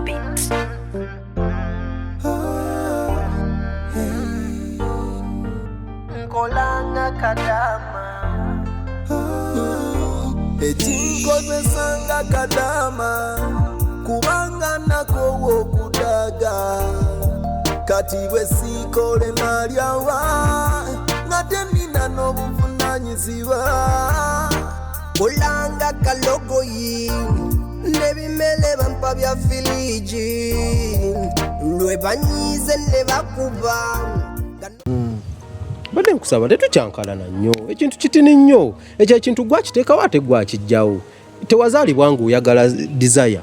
Beat. Nkolanga kadama. Ekinkozesanga kadama kubanga nakowa okudaga, kati bwe siikole nalyawa nga tenina n'obuvunanyizibwa. Nkolanga kalogoyi n'ebimele bampa bya filiji lwe banyiize ne bakuba. Mbadde nkusaba tetukyankalana nnyo, ekintu kitini nnyo. Ekyo ekintu gwakiteekawo ate gwakijjawo. Tewazaalibwa ng'oyagala Desire,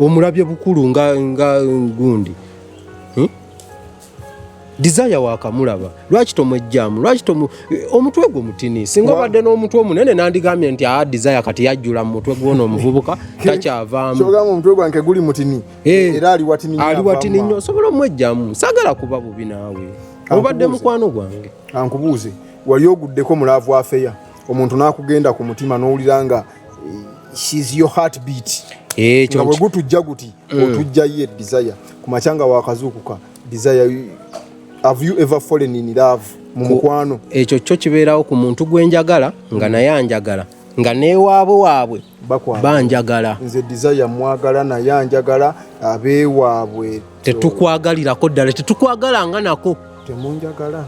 omulabye bukulu nga gundi. Desire waakamulaba, lwaki tomwejjaamu? Lwaki tomu omutwe gwo mutini? Singa obadde n'omutwe omunene nandigambye nti aa, Desire kati yajjula mu mutwe gw'ono omuvubuka, takyavaamu. Kyogamba omutwe gwange guli mutini? Era ali watini nnyo, ali avaamu watini nnyo. Mangu. Osobola omwejjamu. Saagala kuba bubi naawe, obadde mukwano gwange. Ankubuuze, wali oguddeko mu love affair, omuntu n'akugenda ku mutima n'owulira nga she's your heartbeat, Ekyo nga bwe gutujja guti otujja ye Desire, ku makya nga wakazuukuka Desire? Have you ever fallen in love mu mukwano? Ekyo kyo kibeerawo ku muntu gwe njagala nga naye anjagala, nga neewaabwe waabwe Bakwagala. banjagala. Nze Desire mwagala, naye anjagala, abeewaabwe Tetukwagalirako ddala, tetukwagalanga nako. Temunjagala?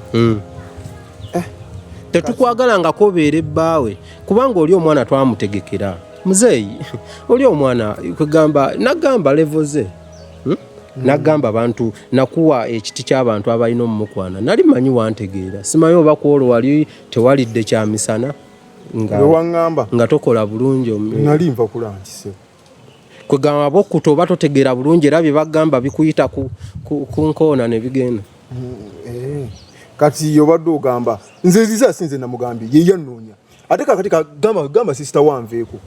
Tetukwagalangako obeera ebbaawe, kubanga oli omwana twamutegekera muzeeyi. Oli omwana kwegamba nagamba level ze, Nagamba abantu nakuwa ekiti ky'abantu abalina omumukwana. Nali manyi wantegeera, simanyi oba kwolwo wali tewalidde kyamisana nga, Lwe waŋŋamba nga tokola bulungi nali nva ku lunch, sebo. Kwegamba bokkuta oba totegeera bulungi, era bye bagamba bikuyita ku nkoona ne bigenda. Eh, kati obadde ogamba nze Desire si nze namugambye, ye yannoonya. Ate kakati gamba, gamba sister wanveeko,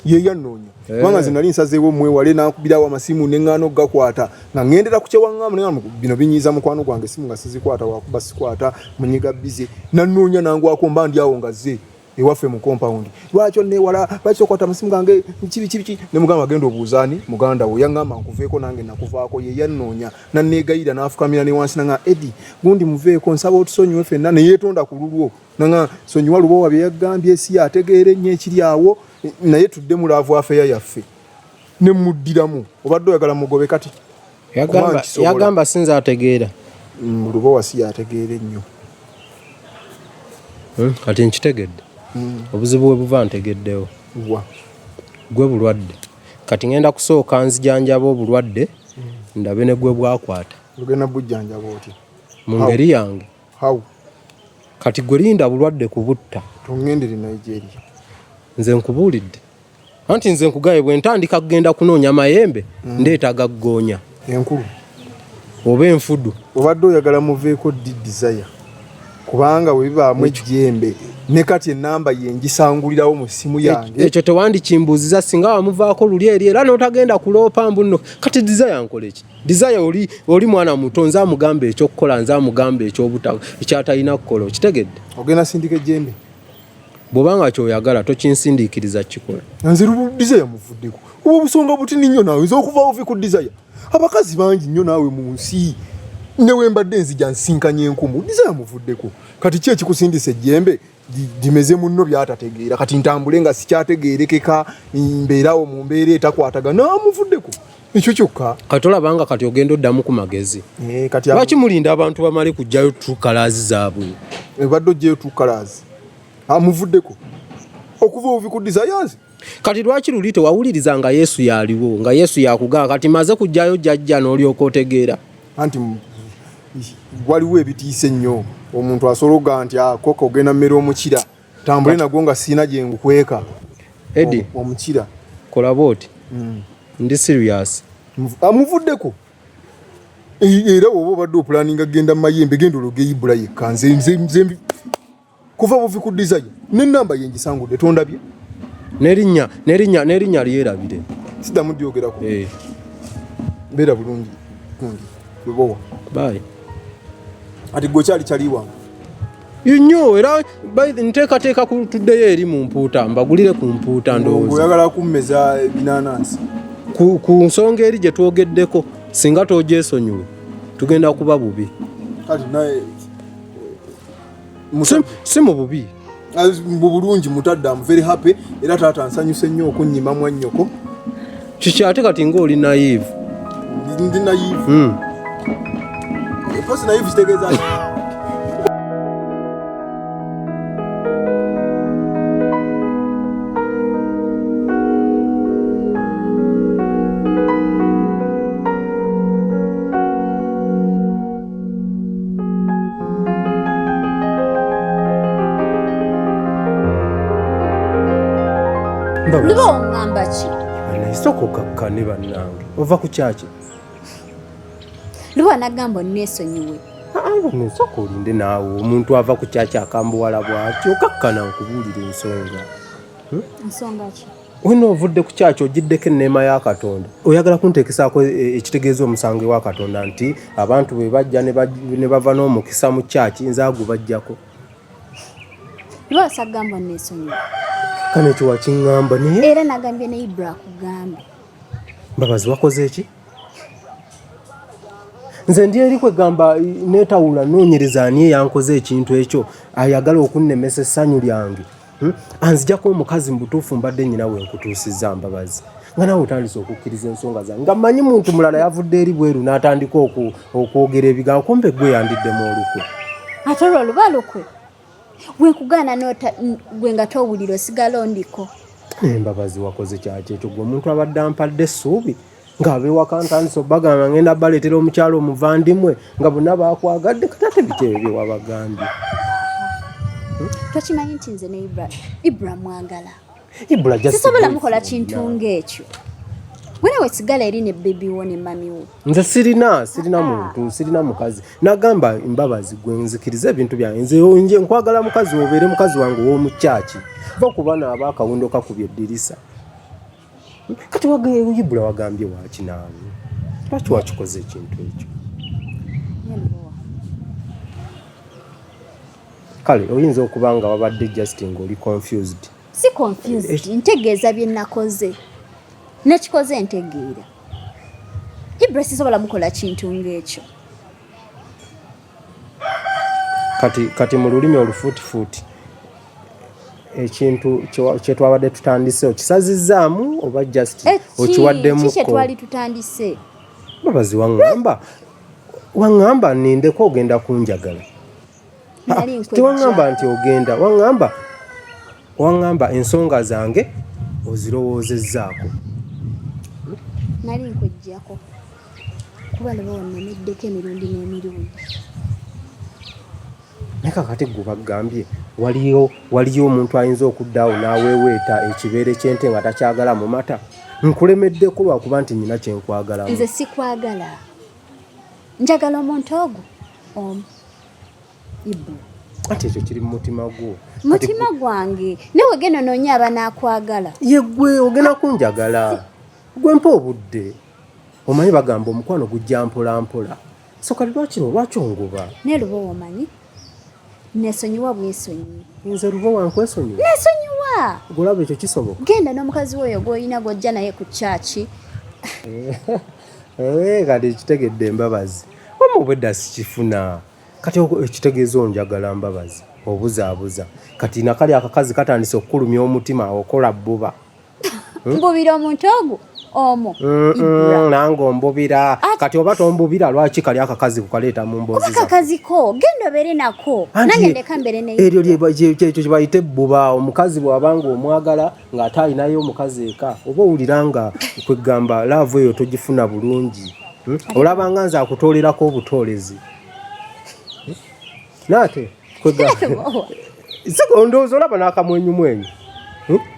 ye yannoonya, kubanga nze nali nsazeewo mwewale. Nankubirawo amasimu neŋŋaana okugakwata nga ŋŋendera ku kyewaŋŋamba. Neŋŋamba bino binyiiza mukwano gwange, simu nga sizikwata, wakuba sikwata munyiga bize. Nannoonya nangwako, mba ndi awo nga zze ewaffe mu compound. "Lwaki onneewala? Lwaki okwata amasimu gange? Kibi kibi ki?" Ne mugamba, "Genda obuuzaani muganda wo, yaŋŋamba nkuveeko, nange nakuvaako." Ye yannoonya, nanneegayira, n'afukamira ne wansi nanga, "Edi gundi muveeko, nsaba otusonyiwe ffenna." Ne yeetonda ku lulwo nanga, "Sonyiwa Lubowa bye yagambye, si ategeera ennyo ekiri awo, naye tudde mu love affair yaffe." Ne muddiramu, obadde oyagala mugobe kati? Yagamba, nkisobola. Yagamba sinza ategeera. Lubowa si yategeera ennyo. Kati nkitegedde obuzibu bwe buva, ntegeddewo. Wa? Gwe bulwadde. Kati ngenda kusooka nzijanjaba obulwadde, ndabe ne gwe bwakwata. Ogenda bujjanjaba otya? Mu ngeri yange. How? Kati gwe linda bulwadde kubutta. Toŋŋendere Nigeria. Nze nkubuulidde anti nze nkugaye, bwe ntandika kugenda kunoonya mayembe, ndeetaaga ggoonya enkulu oba enfudu. Obadde oyagala muveeko ddi Desire? Kubanga bwe bibaamu ejjembe ne kati enamba ye ngisangulirawo mu ssimu yange. Ekyo tewandikimbuuziza singa wamuvaako luli eri era n'otagenda kuloopa mbu nno kati Desire nkole ki. Desire oli mwana muto, nze amugamba ekyokukola, nze amugamba ekyobuta ekyatalina kukola, okitegedde? Ogenda sindika ejjembe? Bw'obanga kyoyagala, tokinsindiikiriza kikola. Nze Desire muvuddeko. Oba obusonga butini nnyo naawe. Nze okuva ovi ku Desire, abakazi bangi nnyo naawe mu nsi, ne mbadde nzija nsinkanye enkumu. Desire muvuddeko, kati ki ekikusindisa ejjembe limeze munno byatategeera? Kati ntambule nga sikyategeerekeka, mbeerawo mu mbeera etakwatagana? Muvuddeko, ekyo kyokka. Kati olabanga kati ogenda oddamu ku magezi. Eh, kati Lwaki mulinda abantu bamale kugjayo true colours zaabwe? Ebadde ogyeyo true colours. Amuvuddeko okuva obuvi ku Desire. Kati lwaki luli tewawuliriza nga Yesu yaliwo, nga Yesu yakugamba kati maze kugjayo jjajja, n'olyoka otegeera? Anti waliwo ebitiisa ennyo. Omuntu asobola okugaa nti, "Ah, koka ogenda mmere omukira, tambule nagwo nga siina gye ngukweka." Edi. Omukira. Kola bwoti, ndi serious. Amuvuddeko. Era woba obadde opulaninga genda mumayembe, genda ologe Ibula yekka. Nze kuva buvi ku Desire, nenamba yengisangudde, tondabye? N'erinnya lyerabire. Siddamu dyogerako. Eh, Mbeera bulungi gundi Lubowa. Bye. Ati gwe kyali kyali wange. Nnyo era nteekateeka tuddeyo eri mu mpuuta, mbagulire ku mpuuta, ndowooza. Oyagala kummeza ebinanansi. Ku nsonga eri gye twogeddeko, singa togyesonyiwe tugenda kuba bubi. Kati naye Si mu bubi. Mu bulungi mutadde. Am very happy era taata nsanyuse nnyo okunnyima mwannyoko. Kiki ate kati ng'oli naive? Ndi naive? Posi naive kitegeeza ki? Luba oŋŋamba ki? Sooka okakkane bannange, ova ku kyaki? Luba nagamba onneesonyiwe. Sooka olinde naawe, omuntu ava ku kyaki akambuwala bw'atyo? Okakkana nkubuulira ensonga. Nsonga ki? Wena ovudde ku kyaki, ogiddeko enneema ya Katonda, oyagala kunteekesaako ekitegeeza omusango ewa Katonda nti abantu bwe bajja ne bava n'omukisa mu kyaki, nze agubajjako. Luba osagamba onneesonyiwe. Kano ekyo wakiŋŋamba naye. Era nagambye ne Ibra akugambe. Mbabazi, wakoze eki? Nze ndi eri kwegamba neetawula, noonyereza ani eyankoze ekintu ekyo, ayagala okunnemesa essanyu lyange. Anzijako omukazi. Mu butuufu mbadde nyina we nkutuusizza, Mbabazi, nga naawe otandise okukkiriza ensonga zange, nga mmanyi muntu mulala yavudde eri bweru n'atandika okwogera ebigambo, kumbe gwe yandiddemu olukwe. Ate olwo luba lukwe? Bwekugaana gwe nga towulira, osigala ondiko. Embabazi, wakoze kyaki ekyo? Gwe omuntu abadde ampadde essuubi ng'abewaka ntandise obagamba ngenda baleetera omukyalo omuvandimwe, nga bonna bakwagadde, kati ate biki ebyo bye wabagambye? Tokimanyi nti nze ne Ibra, Ibra mwagala. Ibra just Sisobola boyfriend. Mukola kintu ng'ekyo. Gwe nawe sigala eri ne baby wo ne mummy wo. Nze sirina muntu, sirina mukazi. Nagamba Mbabazi, gwe nzikiriza ebintu byange, nze nje nkwagala mukazi, obeere mukazi wange ow'omukyaki, va kuba naaba akawundo kakubye eddirisa. Kati Ibula wagambye waaki naawe? Lwaki wakikoze ekintu ekyo? Kale oyinza okuba nga wabadde just ng'oli confused. Si confused, ntegeeza bye nakoze, nekikoze ntegeera. Ibra sisobola mukola kintu ng'ekyo. Kati mu lulimi olufuutifuuti, ekintu kye twabadde tutandise okisazizzaamu oba just okiwaddemu? Ki kyetwali tutandise? Mbabazi, waŋŋamba nindeko, ogenda kunjagala. Nali nkwejja. Tewaŋŋamba nti ogenda, waŋŋamba ensonga zange ozirowoozezzaako. Nali nkwejjako kuba laba wannemeddeko emirundi n'emirundi. Naye kakati gwe bagambye waliyo omuntu ayinza okudda awo n'aweeweeta ekibeere ky'ente nga takyagala mu mata. Nkulemeddeko lwakuba nti nyina kyenkwagalamu. Nze sikwagala, njagala omuntu ogwo omu, Ibra. Ati ekyo kiri mu mutima gwo. Mutima gwange, nawe genda onoonye abanaakwagala. Ye gwe ogenda kunjagala, gwe mpa obudde. Omanyi bagamba omukwano gujja mpola mpola, so kati lwaki ongoba? Naye luba omanyi nesonyiwa bwesonyi. Nze luba wankwesonyiwa? Nesonyiwa. Golaba ekyo kisoboka? Genda n'omukazi woyo gw'olina gw'ojja naye ku kyaki. Eh, kati ekitegedde Embabazi, omu obwedda sikifuna. Kati ekitegeeza onjagala, Mbabazi, obuzaabuza. Kati nakali akakazi katandise okukulumya omutima, okola bbuba. Mbubira omuntu ogwo omu, Ibra. Nange ombubira. Kati oba tombubira, lwaki kali akakazi kukaleeta mu mboozi Kuba zaffe? kakazi ko, genda obeere nako. Nange ndeka mbeere ne Eryo kyekyo kyebayita ebbuba. Omukazi bw'abanga omwagala ng'ate alinayo omukazi eka, oba owulira nga kwegamba love eyo togifuna bulungi. Olaba nga nze akutoolerako obutoolezi. Naate kwegamba ndowooza olaba n'akamwenyumwenyu.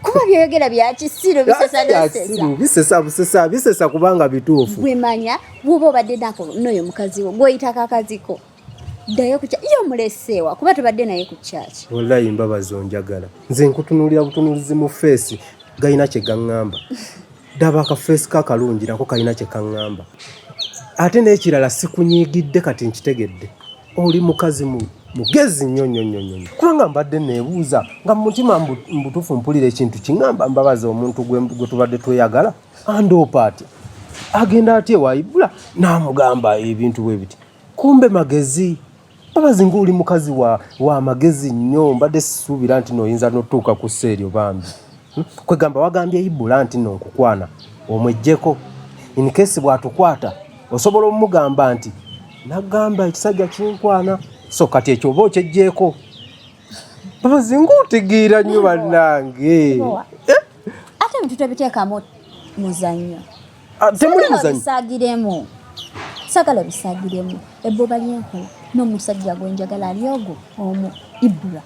Kuba byoyogera bya kisiru, bisesa nosesa. Kisiru, bisesa busesa, bisesa kubanga bituufu. Bwemanya bwoba obadde nako n'oyo mukazi wo gw'oyita kakaziko, ddayo ku ye omuleseewa kuba tobadde naye ku kyaki. Wallayi Mbabazi onjagala. Nze nkutunuulira butunuulizi mu face, galina kye gaŋŋamba. Ddaba akaface ko akalungi, nako kalina kye kaŋŋamba. Ate n'ekirala, sikunyiigidde. Kati nkitegedde oli mukazi mu Mugezi nnyo nnyo nnyo nnyo, kubanga mbadde neebuuza nga mu mutima mbutuufu mpulira ekintu kiŋŋamba Mbabazi, omuntu gwe tubadde tweyagala andoopa atya, agenda atya ewa Ibula n'amugamba ebintu bwe biti. Kumbe magezi. Mbabazi, ng'oli mukazi wa magezi nnyo, mbadde sisuubira nti noyinza n'otuuka ku sseeryo bambi. Kwegamba wagambye Ibula nti nno nkukwana omweggyeko, in case bw'atukwata osobola omugamba nti nagamba ekisajja kinkwana, so kati ekyo oba okyeggyeko. Mbabazi, ng'otegeera nnyo bannange. Ate ebintu tebiteekamu muzannyo. Ah, temuli muzannyo. Bisagiremu, sagala bisagiremu. Ebboba lyenkola n'omusajja gwenjagala ali ogwo omu, Ibula.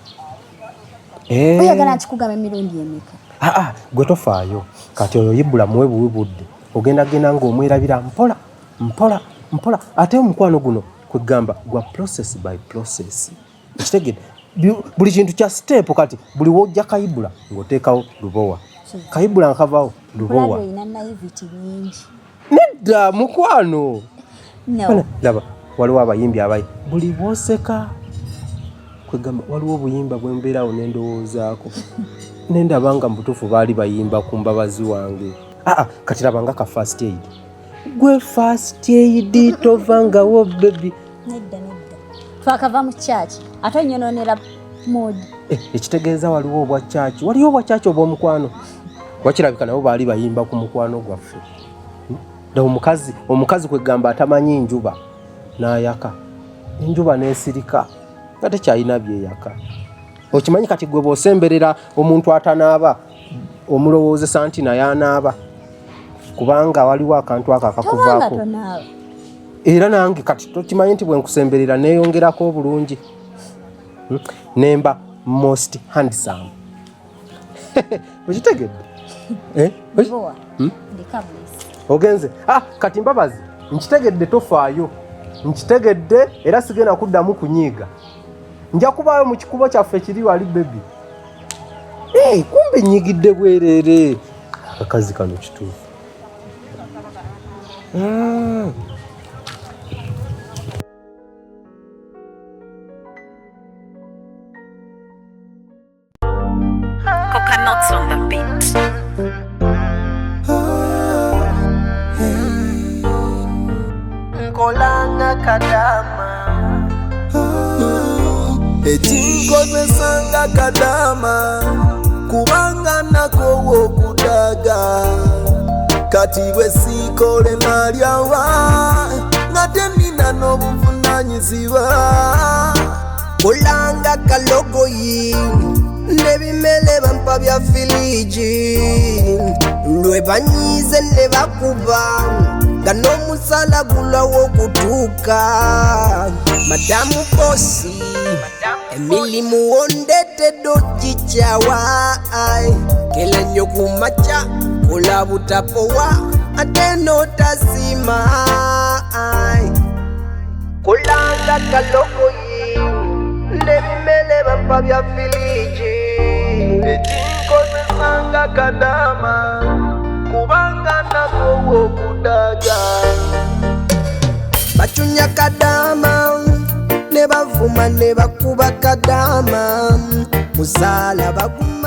Oyagala nkikugamba emirundi emeka? Aa, gwe tofaayo. Kati oyo Ibula muwe buwi budde, ogenda genda ng'omwerabira mpola mpola mpola. Ate omukwano guno kwegamba gwa process by process, ekitegedde? Buli kintu kya step. Kati buli wojja kayibula ng'oteekawo Lubowa, kayibula nkavawo Lubowa. Olina naivety nyingi. Nedda mukwano. No. Laba, waliwo abayimbi abayi buli bwoseka, kwegamba waliwo obuyimba bwembeerawo nendowoozaako nendaba nga mubutuufu baali bayimba ku Mbabazi wange. Aa, kati laba nga ka first aid, gwe first aid tovangawo baby. Nedda nedda, twakava mu kyaki ate onyononera mood. Eh, ekitegeeza waliwo obwa kyaki, waliwo obwa kyaki obw'omukwano. Wakirabika nabo baali bayimba ku mukwano gwaffe. Dda omukazi kwegamba atamanyi njuba n'ayaka, enjuba n'esirika nga tekyalina byeyaka. Okimanyi kati gwe bw'osemberera omuntu atanaaba, omulowoozesa nti naye anaaba, kubanga waliwo akantu ako tobanga akakuvaako. Tonaaba. Era nange kati tokimanyi nti bwe nkusemberera neeyongerako obulungi? Nemba most handsome, okitegedde? Eh? Bowa ndeka bulesi. Ogenze. Ah, kati Mbabazi, nkitegedde, tofaayo, nkitegedde era sigenda kuddamu kunyiiga. Nja kubaayo mu kikubo kyaffe kiri wali baby. Hey, kumbe nyigidde bwereere akakazi kano kituufu. Ah. Coconuts on the beat. Nkolanga kadama. Ekinkozesanga kadama kubanga nakowa okudaga. Kati bwe siikole nalyawa nga tenina n'obuvunanyizibwa. Kulanga kalogoyi n'ebimele bampa bya filiji, lwe banyiize ne bakuba nga n'omusala gulwawo okutuuka. Madamu bosi, emirimu wondetedde ogikyawa, kela nnyo ku makya kola butapowa ate n'otasiima. Kulanga kalogoyi n'ebimele bampa bya filiji. Ekinkozesanga kadama kubanga nakowa okudaga. Bacunya kadama ne bavuma ne bakuba kadama musaala baguma.